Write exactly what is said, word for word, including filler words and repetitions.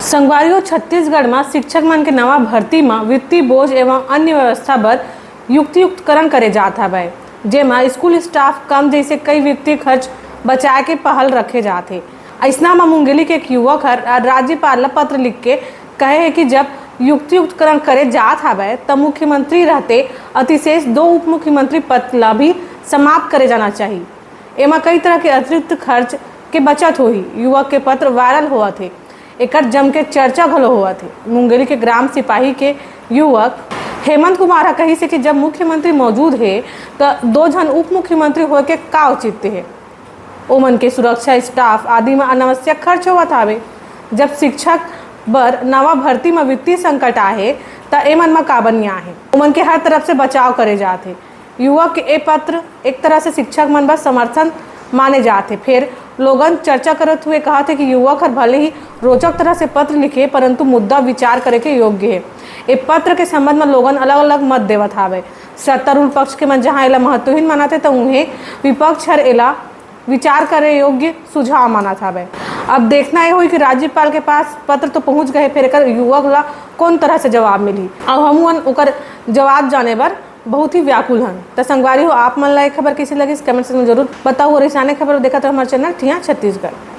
संगवारी हो, छत्तीसगढ़ म शिक्षक मन के नवा भर्ती म वित्तीय बोझ एवं अन्य व्यवस्था बर युक्तियुक्तकरण करे जात हवय, जेमा स्कूल स्टाफ कम जैसे कई वित्तीय खर्च बचाए के पहल रखे जात हे। अइसना म मुंगेली के एक युवक हर राज्यपाल ल पत्र लिख के कहे हे कि जब युक्तियुक्तकरण करे जात हवय, त मुख्यमंत्री रहते अतिशेष दो उप मुख्यमंत्री पद ला भी समाप्त करे जाना चाहिए। एमा कई तरह के अतिरिक्त खर्च के बचत होही। युवक के पत्र वायरल होवत हे, एकर जम के चर्चा घलो होवत हे। मुंगेली के ग्राम सिपाही के युवक हेमंत कुमार ह कहिस हे कि जब मुख्यमंत्री मौजूद हे, त दो झन उप मुख्यमंत्री होए के का औचित्य हे? ओमन के सुरक्षा, स्टाफ आदि म अनावश्यक खर्च होवत हावे। जब शिक्षक बर नवा भर्ती म वित्तीय संकट आहे, त एमन म काबर निया हे? ओमन के हर तरफ से बचाव करे जात हे। युवक के ए पत्र एक तरह से शिक्षक मन बर समर्थन माने जात हे। फेर लोगन चर्चा करत हुए कहत हे कि युवक हर भले ही रोचक तरह से पत्र लिखे, परंतु मुद्दा विचार करे के योग्य हे। ए पत्र के संबंध म लोगन अलग-अलग मत देवत हावय। सत्तारूढ़ पक्ष के मन जहां एला महत्वहीन मानत हे, त उहें विपक्ष हर एला विचार करे योग्य सुझाव मानत हावय। अब देखना ये होही कि राज्यपाल के पास पत्र तो पहुंच गए, फेर एकर युवक ला कौन तरह से जवाब मिली, अउ हमन ओकर जवाब जाने बर बहुत ही व्याकुल हन। त संगवारी हो, आप मन ला ये खबर कइसे लगिस, comment section में जरूर बताओ। और अइसने खबर देखत रहो हमारे चैनल ठिया छत्तीसगढ़।